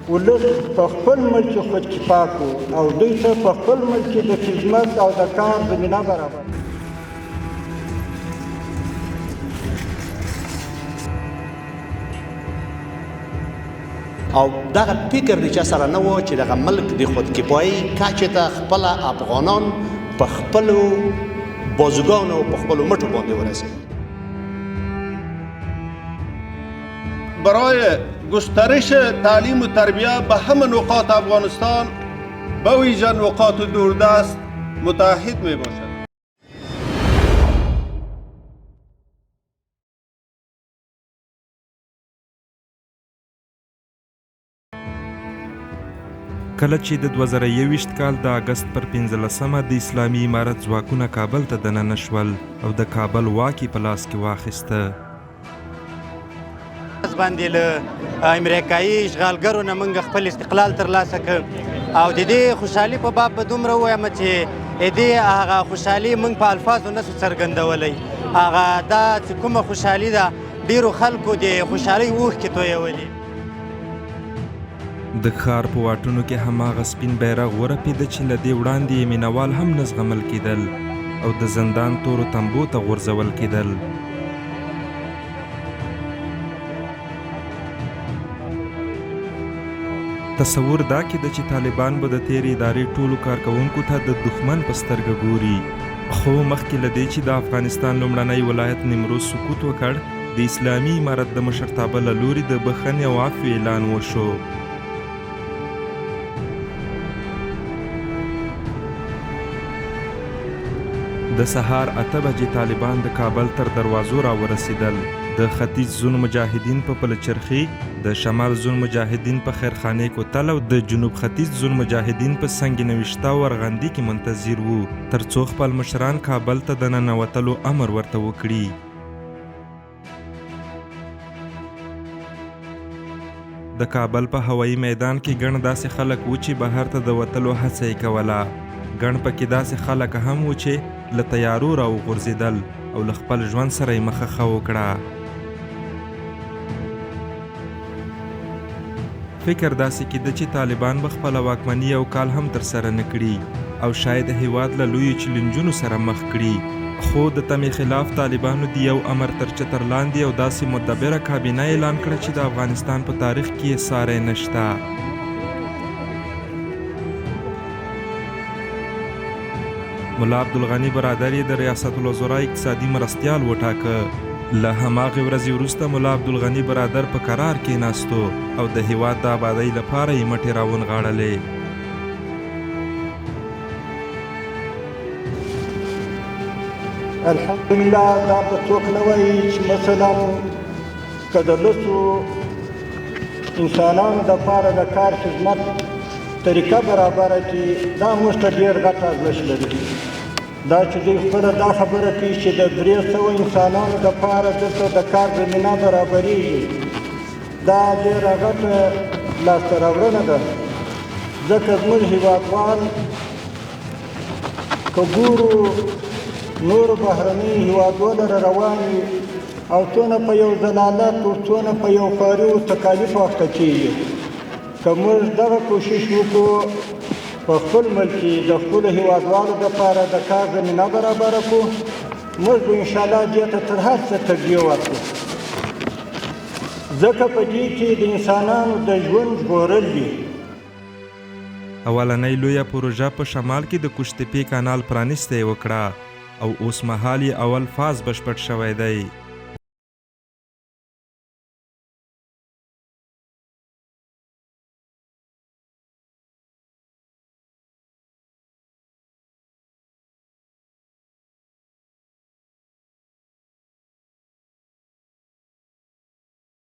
ولس په خپل ملک کې خودکفا کړو او دوی ته په خپل ملک کې د خدمت او د کار زمینه برابره. او دغه فکر د چا سره نه و چې دغه ملک د خودکفایي کچې ته خپله افغانان په خپلو بازوګانو په خپلو مټو باندې ورسوي. برای گسترش تعلیم و تربیه به همه نقاط افغانستان به ویژه نقاط دوردست متعهد می باشد. کله چې د 2021 کال د اګست پر 15مه د اسلامي امارت ځواکونه کابل ته دننه شول او د کابل واک یې په لاس کې واخیسته. باندې له امریکایي اشغالګرو نه موږ خپل استقلال ترلاسه کړ او د دې خوشحالي په باب به دومره ووایم چې دې هغه خوشحالي موږ په الفاظو نه سو څرګندولی. هغه دا چې کومه خوشحالي ده، ډېرو خلکو د خوشحالۍ اوښکې تویولې. د ښار په واټونو کې هماغه سپین بیرغ ورپېده چې له دې وړاندې یې مینهوال هم نه زغمل کېدل او د زندان تورو تمبو ته غورځول کېدل. تصور دا کېده چې طالبان به د تېرې ادارې ټولو کارکوونکو ته د دښمن په سترګه ګوري، خو مخکې له دې چې د افغانستان لومړنی ولایت نیمروز سقوط وکړ، د اسلامي امارت د مشرتابه له لوري د بښنې او عفوې اعلان وشو. د سهار 8 بجې طالبان د کابل تر دروازو راورسېدل. د ختیځ زون مجاهدین په پلچرخي، د شمال زون مجاهدین په خیرخانې کوتل او د جنوب ختیځ زون مجاهدین په سنګ نوشته او ارغندي کې منتظر وو، ترڅو خپل مشران کابل ته د ننوتلو امر ورته وکړي. د کابل په هوایي میدان کې ګڼ داسې خلک وو چې بهر ته د وتلو هڅه یې کوله. ګڼ پکې داسې خلک هم وو چې له طیارو راوغورځېدل او له خپل ژوند سره یې مخه ښه وکړه. فکر داسې کېده چې طالبان به خپله واکمني یو کال هم ترسره نه کړي او شاید هېواد له لویو چلنجونو سره مخ کړي، خو د تمې خلاف طالبانو د یو امر تر چتر لاندې یو داسې مدبره کابینه اعلان کړه چې د افغانستان په تاریخ کې یې ساری نشته. ملا عبدالغني برادر یې د ریاست الوزرا اقتصادي مرستیال وټاکه. له هماغې ورځې وروسته ملا عبدالغني برادر په کرار کېناستو او د هېواد د ابادۍ لپاره یې مټې راونغاړلې. الحمدلله دا به څوک نه وایي چې مثلا که د لسو انسانانو دپاره د کار خدمت طریقه برابره کړي، دا موږ ته ډېر غټ ارزښت لري. دا چې دوی خپله دا خبره کوي چې د 300 انسانانو دپاره دلته د کار زمینه برابرېږي، دا ډېره غټه لاسته راوړنه ده، ځکه زموږ هیوادوال که ګورو نورو بهرنیو هیوادو لره روان وي او څونه په یو ذلالت او څونه په یو خواري او تکالیفو اخته کېږي. که موږ دغه کوشش وکړو په خپل ملک کې د خپلو هیوادوالو دپاره د کار زمینه برابره کړو، موږ به انشاءالله دې ته تر هر څه ترجیح ورکړو، ځکه په دې کې د انسانانو د ژوند ژغورل دي. اولنۍ لویه پروژه په شمال کې د قوشتېپې کانال پرانیسته یې وکړه او اوس مهال یې اول فاز بشپړ شوی دی.